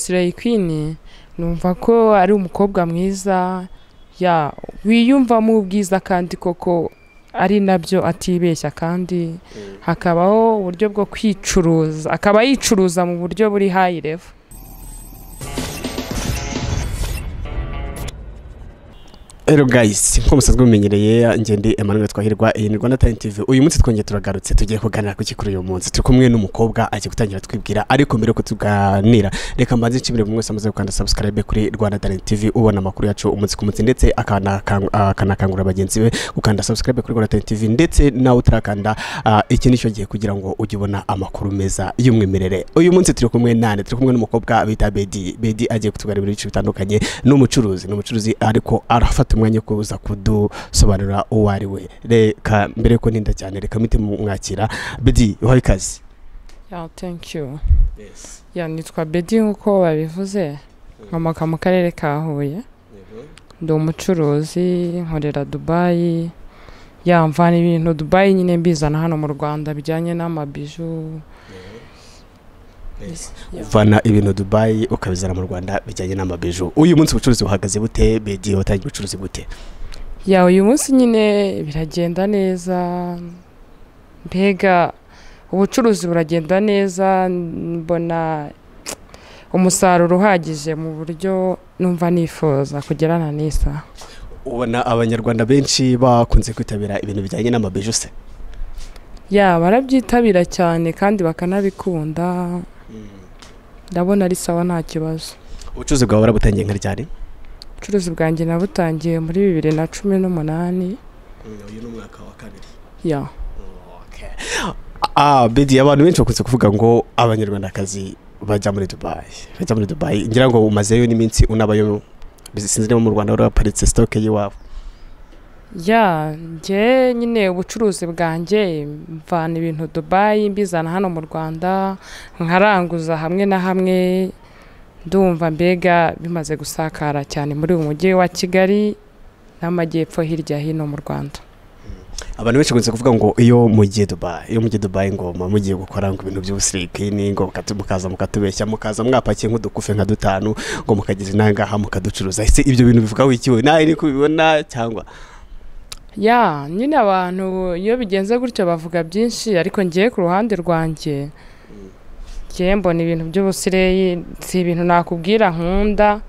Slay Queen numva ko ari umukobwa mwiza ya wiyumvamo ubwiza kandi koko ari nabyo atibeshya, kandi hakabaho uburyo bwo kwicuruza, akaba yicuruza mu buryo buri high level. Hello guys, nko musanzwe mumenyereye nge ndi Emmanuel Twahirwa, iyi ni Rwanda Talent TV. Uyu munsi twongeye turagarutse, tugiye kuganira ku kuri uyu munsi. Turi kumwe n'umukobwa agiye gutangira twibwira, ariko mbere ko tuganira reka mbanze nshimire buri wese amaze gukanda subscribe kuri Rwanda Talent TV, ubona amakuru yacu umunsi ku munsi, ndetse akanakangurira bagenzi be gukanda subscribe kuri Rwanda Talent TV, ndetse nawe utarakanda iki nicyo gihe kugira ngo ujye ubona amakuru meza y'umwimerere. Uyu munsi turi kumwe nane, turi kumwe n'umukobwa bita Bedi. Bedi agiye kutuganira ibintu bitandukanye, n'umucuruzi ariko arafata umwanya kuza kudusobanurira uwo ari we. Reka mbere ko ntinda cyane reka mpite mwakira. Bedi, uhaye ikaze. Yeah, thank you. Yes. Yeah, nitwa Bedi nkuko babivuze, nkomoka mu karere ka Huye. Ndi umucuruzi, nkorera Dubai. Yeah, mvana ibintu Dubai nyine mbizana hano mu Rwanda bijyanye n'amabiju. Uvana ibintu Dubai ukabizana mu Rwanda bijyanye n'amabiju. Uyu munsi ubucuruzi buhagaze bute Bedi? Watangiye ubucuruzi gute? Ya, uyu munsi nyine biragenda neza, mbega ubucuruzi buragenda neza, mbona umusaruro uhagije mu buryo numva nifuza kugerana n'isa. Ubona abanyarwanda benshi bakunze kwitabira ibintu bijyanye n'amabiju se? Ya, barabyitabira cyane kandi bakanabikunda. Ndabona ari sawa, nta kibazo. Ubucuruzi bwawe warabutangiye nka ryari? Ubucuruzi bwanjye nabutangiye muri 2018. Uyu ni umwaka wa kabiri. Ya. Okay. Bedi, abantu benshi bakunze kuvuga ngo abanyarwandakazi bajya muri Dubai. Bajya muri Dubai. Ngira ngo umazeyo n'iminsi unabayo, sinzi niba mu Rwanda waraparitse stock y'iwabo. Ya, nge nyine ubucuruzi bwanjye mvana ibintu Dubai mbizana hano mu Rwanda, nkaranguza hamwe na hamwe. Ndumva mbega bimaze gusakara cyane muri uyu mujyi wa Kigali n'amajyepfo hirya hino mu Rwanda. Abantu benshi bakunze kuvuga ngo iyo mugiye Dubai, iyo mugiye Dubai ngo mugiye gukora ngo ibintu by'ubusirikini, ngo mukaza mukatubeshya, mukaza mwapakiye nk'udukufe nka dutanu, ngo mukageza inangaha mukaducuruza. Ese ibyo bintu bivuga iki we? Nawe ni kubibona cyangwa? Ya, nyine abantu iyo bigenze gutyo bavuga byinshi, ariko ngiye ku ruhande rwanjye ngiye mbona ibintu by'ubusireyi si ibintu nakubwira nkunda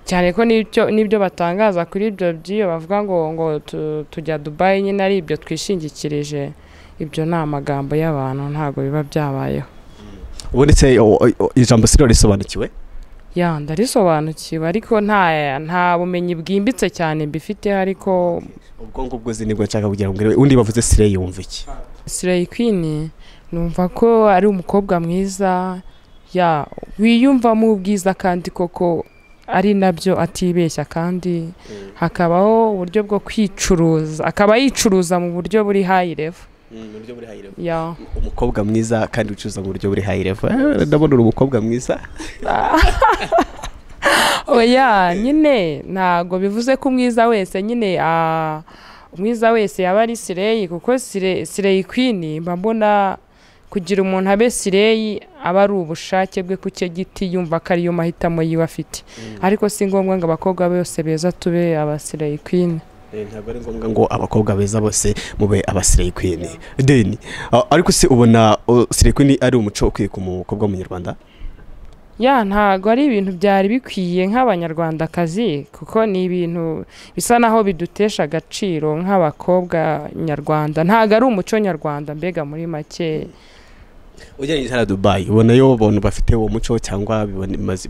cyane, ko nibyo batangaza kuri ibyo by'iyo bavuga ngo tujya Dubai nyine ari ibyo twishingikirije, ibyo ni amagambo y'abantu, ntabwo biba byabayeho. Ubundi se ijambo siro risobanukiwe? Ya, ndarisobanukiwe, ariko nta bumenyi bwimbitse cyane mbifite, ariko ubwo ngubwo nibwo nshaka kugira ngo undi bavuze Slay yumva iki? Slay Queen numva ko ari umukobwa mwiza, ya wiyumvamo ubwiza kandi koko ari nabyo atibeshya, kandi hakabaho uburyo bwo kwicuruza, akaba yicuruza mu buryo buri high level. Mu buryo buri high level. Ya, umukobwa mwiza kandi ucuruza mu buryo buri high level. Ndabona uri umukobwa mwiza. Oya, nyine ntago bivuze ko umwiza wese nyine umwiza wese yaba ari Slay, kuko Slay Queen mba mbona kugira umuntu abe Slay aba ari ubushake bwe ku cye giti, yumva ko ariyo mahitamo yiwe afite. Ariko si ngombwa ngo abakobwa bose beza tube aba Slay Queen. Ntabwo ari ngombwa ngo abakobwa beza bose mube aba Slay Queen. Deni, ariko se ubona Slay Queen ari umuco ukwiye ku mukobwa w'umunyarwanda? Ya, ntago ari ibintu byari bikwiye nk'abanyarwandakazi, kuko ni ibintu bisa naho bidutesha agaciro nk'abakobwa nyarwanda, ntago ari umuco nyarwanda mbega muri make. Ugereranyije na Dubai, ubona yo abantu bafite uwo muco cyangwa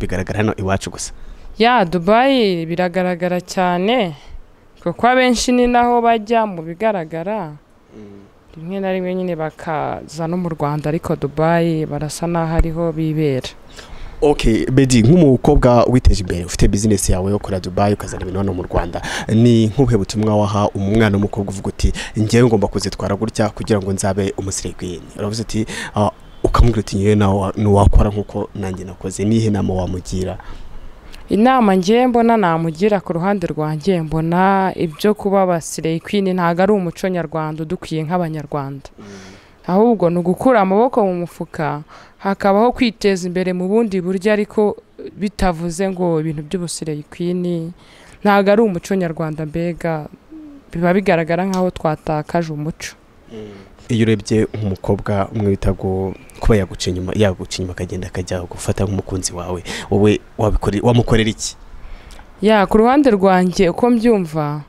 bigaragara hano iwacu gusa? Ya, Dubai biragaragara cyane kuko abenshi ni naho bajya mu bigaragara, rimwe na rimwe nyine bakaza no mu Rwanda, ariko Dubai barasa naho ariho bibera. Okay, Bedi, nk'umukobwa witeje imbere ufite business yawe yo kora Dubai ukazana ibintu hano mu Rwanda, ni nk'ubuhe butumwa waha umwana w'umukobwa uvuga uti ngewe ngomba kuzitwara gutya kugira ngo nzabe umusire queen? Uravuze uti ukamubwira uti ngewe nawe wakora nkuko nanjye nakoze, nihe nama wamugira? Inama ngiye mbona namugira ku ruhande rwanjye, mbona ibyo kuba abasire queen ntago ari umuco nyarwanda udukwiye nk'abanyarwanda. Ahubwo ni ugukura amaboko mu mufuka, hakabaho kwiteza imbere mu bundi buryo, ariko bitavuze ngo ibintu by'ubusireyi kwini ntabwo ari umuco nyarwanda. Mbega biba bigaragara nk'aho twatakaje umuco. Iyo urebye umukobwa umwe wita kuba yaguca inyuma akagenda akajya gufata nk'umukunzi wawe, wowe wamukorera iki? Ya, ku ruhande rwanjye uko mbyumva,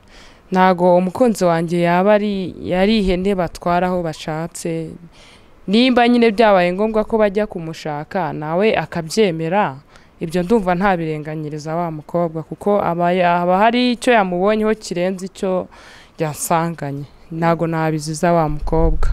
ntago umukunzi wanjye yaba ari ihene batwara aho bashatse. Nimba nyine byabaye ngombwa ko bajya kumushaka nawe akabyemera, ibyo ndumva ntabirenganyiriza wa mukobwa, kuko aba hari icyo yamubonyeho kirenze icyo yasanganye. Ntago nabiziza wa mukobwa.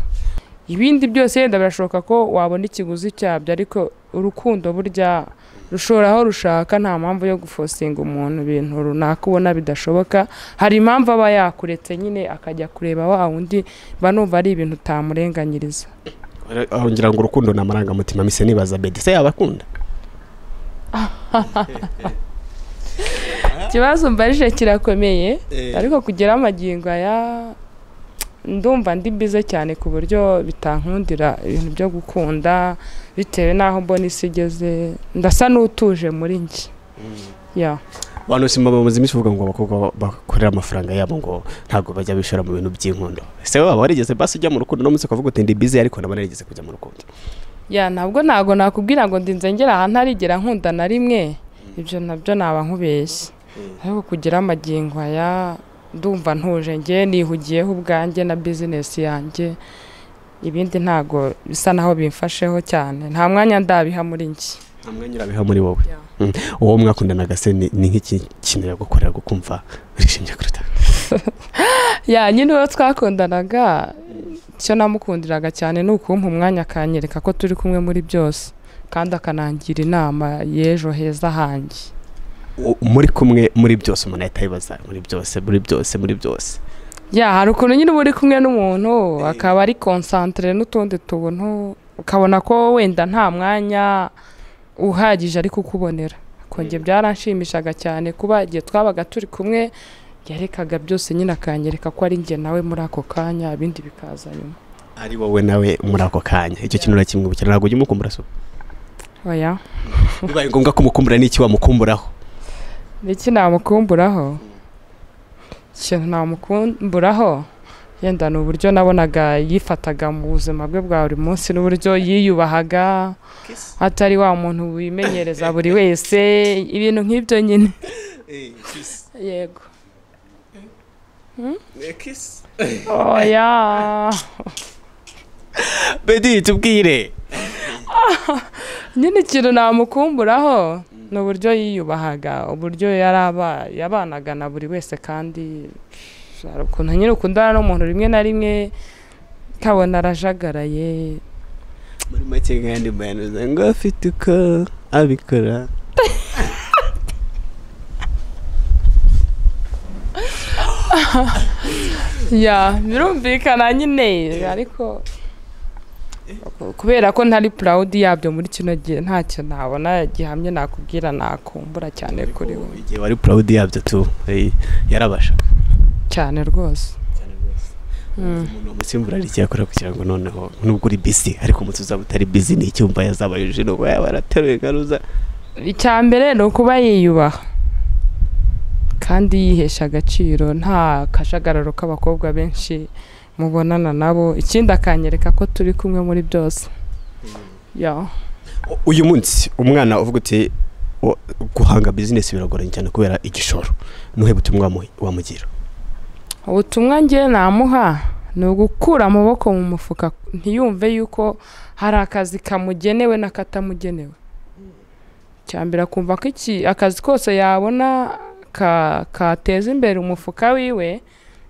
Ibindi byose yenda birashoboka ko wabona ikiguzi cyabyo, ariko urukundo burya rushora aho rushaka. Nta mpamvu yo gufosinga umuntu ibintu runaka ubona bidashoboka. Hari impamvu aba yakuretse nyine akajya kureba wa wundi, mba numva ari ibintu utamurenganyiriza. Ngira ngo urukundo ni amarangamutima. Mise nibaza Meddy se yabakunda? Ikibazo mbarije kirakomeye, ariko kugera amagingo aya ndumva ndi bize cyane ku buryo bitankundira ibintu byo gukunda, bitewe n'aho mbona isi igeze, ndasa n'utuje muri njye. Ya, abantu simba bamaze iminsi bavuga ngo abakobwa bakorera amafaranga yabo ngo ntabwo bajya bishora mu bintu by'inkundo. Ese waba warigeze basi ujya mu rukundo no munsi ukavuga uti ndi bize, ariko naba narigeze kujya mu rukundo? Ya, ntabwo nakubwira ngo ndinze ngera aha ntarigera nkunda na rimwe, ibyo nabyo naba nkubeshye. Ariko kugira amagingo aya ndumva ntuje, nge nihugiyeho ubwanjye na business yanjye, ibindi ntago bisa naho bimfasheho cyane, nta mwanya ndabiha muri njye. Nta mwanya urabiha muri wowe. Uwo mwakundanaga se ni nk'iki kintu yagukorera gukumva urishimye kuruta? Ya, nyine uwo twakundanaga icyo namukundiraga cyane ni ukumpa umwanya akanyereka ko turi kumwe muri byose, kandi akanangira inama y'ejo heza hanjye. Muri kumwe muri byose, umuntu ahita yibaza muri byose muri byose muri byose. Ya, hari ukuntu nyine uba uri kumwe n'umuntu akaba ari concentré n'utundi tuntu, ukabona ko wenda nta mwanya uhagije ari kukubonera. Konge byaranshimishaga cyane kuba igihe twabaga turi kumwe yarekaga byose nyine akanyereka ko ari njye nawe muri ako kanya, ibindi bikaza nyuma. Ari wowe nawe muri ako kanya, icyo kintu urakimwibukira? Ntabwo ujya umukumbura se? Oya. Bibaye ngombwa ko umukumbura, n'iki wamukumburaho? Niki namukumburaho? Ikintu namukumburaho yenda ni uburyo nabonaga yifataga mu buzima bwe bwa buri munsi, n'uburyo yiyubahaga, atari wa muntu wimenyereza buri wese, ibintu nk'ibyo nyine. Yego. Oya. Meddy tubwire. Nyine ikintu namukumburaho ni uburyo yiyubahaga, uburyo yabanaga na buri wese, kandi ukuntu nyine ukundana n'umuntu rimwe na rimwe kabona arajagaraye. Muri make kandi bayanuza ngo afite uko abikora. Ya, birumvikana nyine, ariko kubera ko ntari proud yabyo muri kino gihe, ntacyo nabona gihamye nakubwira nakumbura cyane kuri we. Igihe wari proud yabyo tu yarabasha cyane rwose. Umuntu umusimbura ari cyakora kugira ngo noneho nubwo uri busy, ariko umunsi uzaba utari busy ni icyumba yazabaye no yaba yarateruye garuza. Icya mbere ni ukuba yiyubaha kandi yihesha agaciro, nta kashagararo k'abakobwa benshi mubonana nabo. Ikindi akanyereka ko turi kumwe muri byose. Ya, uyu munsi umwana uvuga uti guhanga business biragoranye cyane kubera igishoro, nuhe butumwa wamugira? Ubutumwa ngiye namuha ni ugukura amaboko mu mufuka, ntiyumve yuko hari akazi kamugenewe n'akatamugenewe. Cyambere akumva ko akazi kose yabona kateza imbere umufuka wiwe,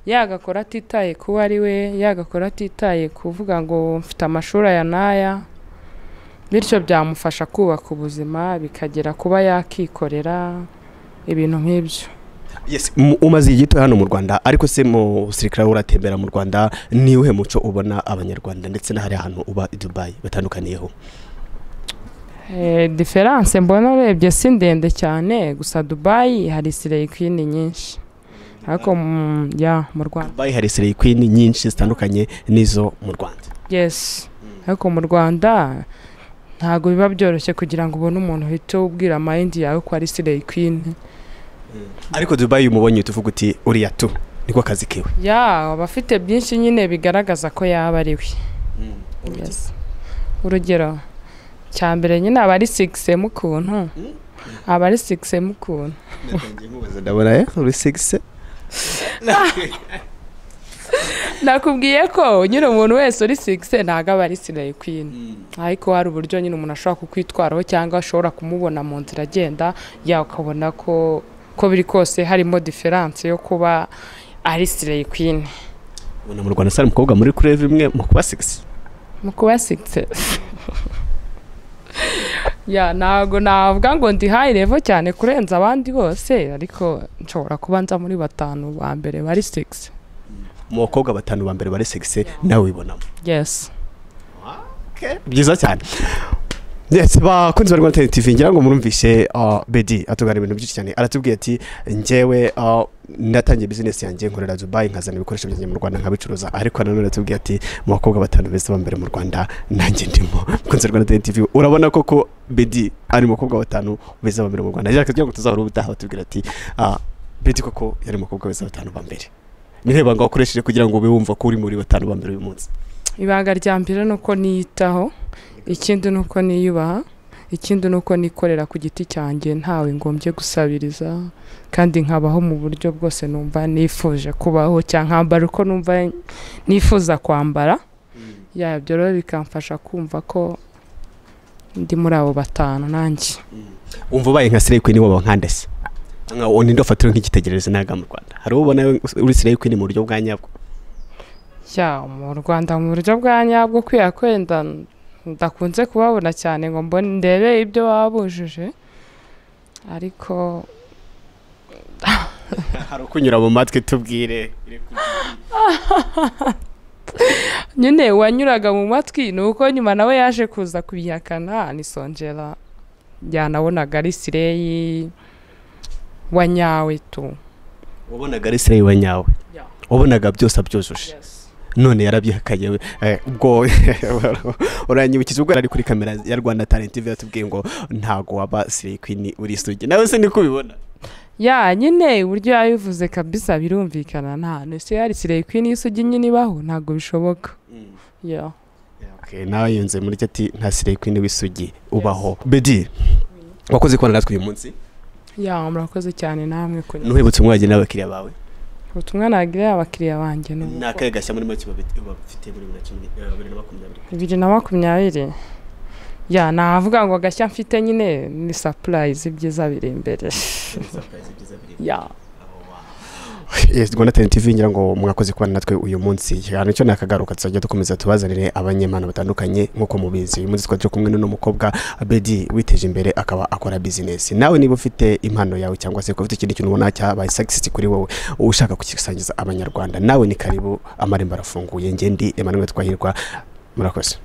yagakora atitaye kuba ari we, yagakora atitaye kuvuga ngo mfite amashuri aya n'aya, bityo byamufasha kubaka ubuzima, bikagera kuba yakikorera ibintu nk'ibyo. Yes, umaze igihe gito hano mu Rwanda, ariko se mu sirikare uratembera mu Rwanda, ni uhe muco ubona abanyarwanda ndetse n'ahari ahantu uba i Dubai batandukaniyeho? Difference mbona urebye si ndende cyane, gusa Dubai hari slay queen nyinshi, ariko ya mu Rwanda Dubai hari slay queen nyinshi zitandukanye n'izo mu Rwanda. Yes, ariko mu Rwanda ntabwo biba byoroshye kugira ngo ubone umuntu uhite ubwira mind yawe ko ari slay queen. Ariko Dubai umubonye tuvuga uti uriya tu niko kazi kiwe. Ya, aba afite byinshi nyine bigaragaza ko yaba ari we. Yes. Urugero cya mbere nyine aba ari sexy mu kuntu, aba ari sexy mu kuntu. Natangiye nkubaza ndabona uri sexy. Nakubwiye ko nyine umuntu wese uri sexy ntabwo aba ari slay queen, ariko hari uburyo nyine umuntu ashobora kukwitwaraho cyangwa ashobora kumubona mu nzira agenda, ya ukabona ko ko biri kose harimo différence yo kuba ari slay queen. Ubona mu Rwanda sari umukobwa muri kureva imwe mu kuba sexy? Mu kuba sexy, ya, ntabwo navuga ngo ndi high level cyane kurenza abandi bose, ariko nshobora kuba nza muri batanu ba mbere bari sexy. Mu bakobwa batanu ba mbere bari sexy nawe wibonamo? Yes. Byiza cyane. Yes, bakunzi ba Rwanda Talent TV, ngira ngo murumvishe Bedi atugana ibintu byinshi cyane. Aratubwiye ati njyewe natangiye business yanjye nkorera Dubai, nkazana ibikoresho byanjye mu Rwanda nkabicuruza, ariko nanone aratubwiye ati mu bakobwa batanu beza ba mbere mu Rwanda nanjye ndimo. Bakunzi ba Rwanda Talent TV, urabona koko Bedi ari mu bakobwa batanu beza ba mbere mu Rwanda. Jacques, kugira ngo tuzahora ubutaha batubwira ati Bedi koko yari mu bakobwa beza batanu ba mbere. Ni irihe banga wakoresheje kugira ngo ube wumva ko uri muri batanu ba mbere uyu munsi? Ibanga rya mbere ni uko niyitaho, ikindi ni uko niyubaha, ikindi ni uko nikorera ku giti cyanjye ntawe ngombye gusabiriza, kandi nkabaho mu buryo bwose numva nifuje kubaho, cyangwa nkambara uko numva nifuza kwambara. Ya, ibyo rero bikamfasha kumva ko ndi muri abo batanu nanjye. Umva, ubaye nka slay queen waba nkande se? Nka ninde ufatira nk'igitegererezo naga mu Rwanda? Hari uwo ubona uri slay queen mu buryo bwa nyabwo? Ya, mu Rwanda mu buryo bwa nyabwo, kwiya kwenda ndakunze kubabona cyane ngo mbone ndebe ibyo baba bujuje, ariko Hari ukunyura mu matwi, tubwire. Nyine wanyuraga mu matwi ni uko nyuma nawe yaje kuza kubihakana, ni Songera. Yanabonaga ari slay wa nyawe tu. Wabonaga ari slay wa nyawe? Wabonaga byose abyujuje? None yarabyihakanye. Ubwo uranyibukije ubwo ari kuri kamera ya Rwanda Talent TV yatubwiye ngo ntago waba slay queen uri isugi. Nawe se niko ubibona? Ya, nyine uburyo yabivuze kabisa birumvikana, nta nese yari slay queen y'isugi nyine ibaho, ntabwo bishoboka, ya. Okay, nawe yunze muri cyo ati nta slay queen w'isugi ubaho. Bedi, wakoze kubana natwe uyu munsi. Ya, murakoze cyane namwe kunyura. Ntuhebutse umwanya n'abakiriya bawe. Ubutumwa nagira abakiriya banjye ni Ni akahe gashya muri make bafite muri 2020? 2020, ya, navuga ngo agashya mfite nyine ni surprise, ibyiza biri imbere, ya. Yes, Rwanda Talent TV, ngira ngo mwakoze kubana natwe uyu munsi. Ikiganiro cyo nakagaruka, tuzajya dukomeza tubazanire abanyempano batandukanye nk'uko mubizi. Uyu munsi twari turi kumwe n'uno mukobwa Bedi witeje imbere akaba akora business. Nawe niba ufite impano yawe cyangwa se ufite ikindi kintu ubona cyabaye success kuri wowe ushaka kukisangiza abanyarwanda, nawe ni karibu, amarembo arafunguye. Njye ndi Emmanuel Twahirwa, murakoze.